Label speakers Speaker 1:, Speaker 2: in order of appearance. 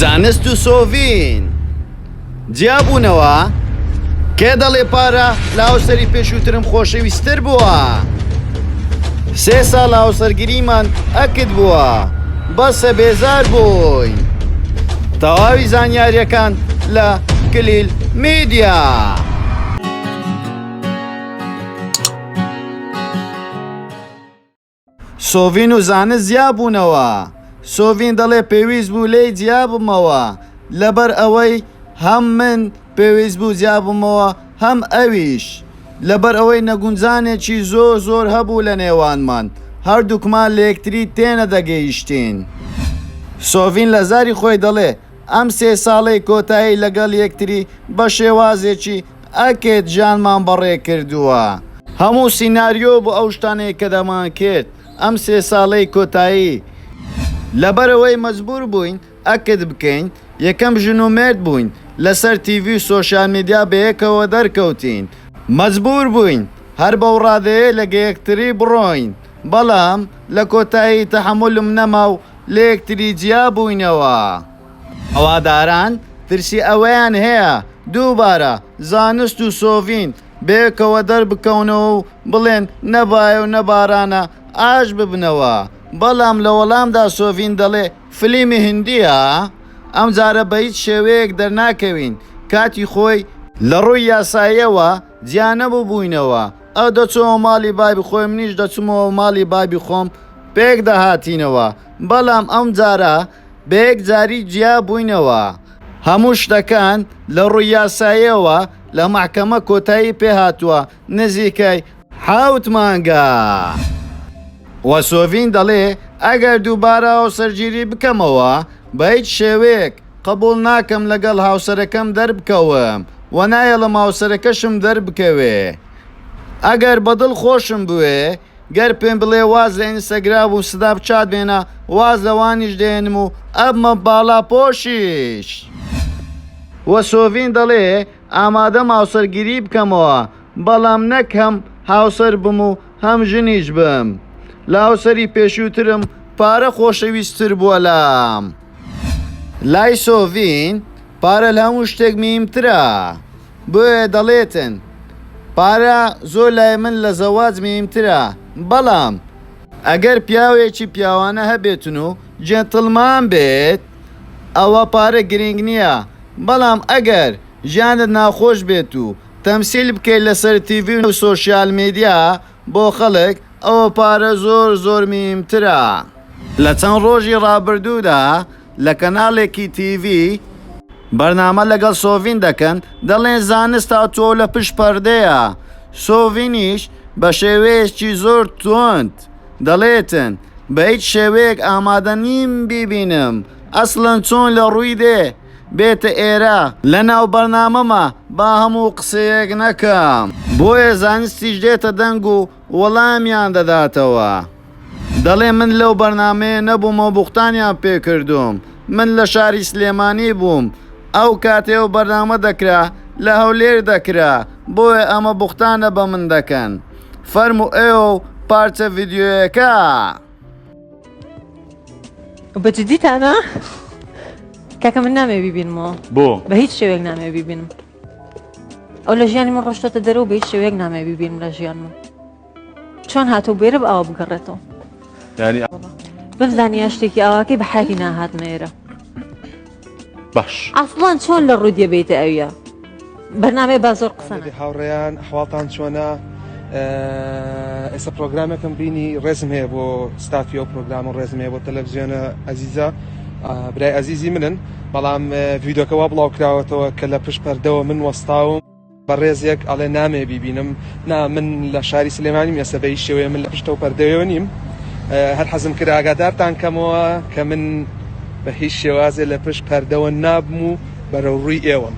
Speaker 1: زانست و سۆڤین جیابوونەوە؟ کێ دەڵێ پارە لە هاوسەری پێشووترم خۆشەویستتر بووە؟ سێ ساڵ هاوسەرگیریمان ئەکت بووە، بەسە بێزار بووین. تەواوی زانیارییەکان لە کلیل میدیا. سۆڤین و زانست جیابوونەوە. سۆڤین دەڵێ پێویست بوو لێی جیاببمەوە، لەبەر ئەوەی هەم من پێویست بوو جیاببمەوە هەم ئەویش، لەبەر ئەوەی نەگونجانێکی زۆر زۆر هەبوو لە نێوانمان، هەردووکمان لەیەکتری تێنەدەگەیشتین. سۆڤین لە زاری خۆی دەڵێ ئەم سێ ساڵەی کۆتایی لەگەڵ یەکتری بە شێوازێکی ئەکت ژیانمان بەڕێ کردووە. هەموو سیناریۆ بۆ ئەو شتانەی کە دەمانکرد ئەم سێ ساڵەی کۆتایی. لەبەرئەوەی مەجبوور بووین ئەکت بکەین، یەکەم ژن و مێرد بووین لەسەر تیڤی و سۆشیال میدیا بەیەکەوە دەرکەوتین. مەجبوور بووین هەر بەو ڕادەیە لەگە یەکتری بڕۆین. بەڵام لە کۆتایی تەحەمولم نەما و لەیەکتری جیا بووینەوە. هەواداران ترسی ئەوەیان هەیە دووبارە زانست و سۆڤین بەیەکەوە دەربکەونەوە و بڵێن نە بایە و نە بارانە ئاش ببنەوە، بەڵام لە وەڵامدا سۆڤین دەڵێ فلیمی هندییە ئەمجارە بە هیچ شێوەیەک دەرناکەوین، کاتی خۆی لە ڕووی یاساییەوە جیا نەبووبووینەوە، ئەو دەچۆوە ماڵی بابی خۆی منیش دەچمەوە ماڵی بابی خۆم پێک دەهاتینەوە، بەڵام ئەمجارە بەیەکجاری جیا بووینەوە. هەموو شتەکان لە ڕووی یاساییەوە لە مەحکەمە کۆتایی پێهاتووە نزیکەی حەوت مانگە. وە سۆڤین دەڵێ ئەگەر دووبارە هاوسەرگیری بکەمەوە بە هیچ شێوەیەک قبوڵ ناکەم لەگەڵ هاوسەرەکەم دەربکەوم و نایەڵم هاوسەرەکەشم دەربکەوێ ئەگەر بەدڵ خۆشم بوێ گەر پێم بڵێ واز لە ئینستاگرام و سناپ چات بێنە واز لەوانیش دێنم و ئەبمە باڵاپۆشیش. وە سۆڤین دەڵێ ئامادەم هاوسەرگیری بکەمەوە بەڵام نەک هەم هاوسەر بم و هەم ژنیش بم لە هاوسەری پێشووترم پارە خۆشەویستتر بووە لام. لای سۆڤین پارە لە هەموو شتێک مهیمترە. بۆیە دەڵێتن پارە زۆر لای من لە زەواج مهیمترە، بەڵام ئەگەر پیاوێکی پیاوانە هەبێتن و جێنتڵمان بێت ئەوە پارە گرینگ نییە، بەڵام ئەگەر ژیانت ناخۆش بێت و تەمسیل بکەیت لەسەر تیڤی و سۆشیال میدیا بۆ خەڵک ئەوە پارە زۆر زۆر مهیمترە. لە چەند ڕۆژی ڕابردوودا لە کەناڵێکی تیڤی بەرنامە لەگەڵ سۆڤین دەکەن دەڵێن زانست هاتووە و لە پشت پەردەیە، سۆڤینیش بە شێوەیەکی زۆر توند دەڵێتن بە هیچ شێوەیەک ئامادە نیم بیبینم، ئەسڵەن چۆن لە ڕووی دێ بێتە ئێرە لەناو بەرنامەمە با هەموو قسەیەک نەکەم. بۆیە زانستیش دێتە دەنگ و وەڵامیان دەداتەوە. دەڵێ من لەو بەرنامەیە نەبووم و بوختانیان پێ کردووم، من لە شاری سلێمانی بووم ئەو کاتەی ئەو بەرنامە دەکرا لە هەولێر دەکرا، بۆیە ئەمە بوختانە بە من دەکەن. فەرموو ئێوە و پارچە ڤیدیۆیەکە.
Speaker 2: بە جدیتانە؟ کاکە من نامەوێ بیبینمەوە.
Speaker 3: بۆ؟
Speaker 2: بە هیچ شێوەیەک نامەوێ بیبینم. ئەو لە ژیانی من ڕۆشتۆتە دەرەوە بە هیچ شێوەیەک نامەوێ بیبینم لە ژیانم. چۆن هاتۆ بێرە بە ئاوا بگەڕێتەوە
Speaker 3: یعنی
Speaker 2: بمزانیە شتێکی ئاواکەی بە حالی ناهاتمە ئێرە
Speaker 3: باش
Speaker 2: ئەسڵەن چۆن لە ڕوودیە بیتە ئەویە بەرنامەی با زۆر قسە نەکەم.
Speaker 4: هاوڕێیان ئەحواڵتان چۆنە ئێستا پرۆگرامێکم بینی ڕێزم هەیە بۆ ستافی ئەو پرۆگرام و ڕێزم هەیە بۆ تەلەڤزیۆنە ئەزیزە برای ئەزیزی منن بەڵام ڤیدۆکە وا بڵاو کراوەتەوە کە لە پشت پەردەوە من وەستاوم بەڕێزێک ئەڵێ نامەوێ بیبینم نا من لە شاری سلێمانیم ئێستا بە هیچ شێوەیە من لە پشتەوە پەردەوێ نیم هەر حەزم کرد ئاگادارتان کەمەوە کە من بە هیچ شێوازێ لە پشت پەردەوە نابم و بەرەو ڕووی ئێوەم.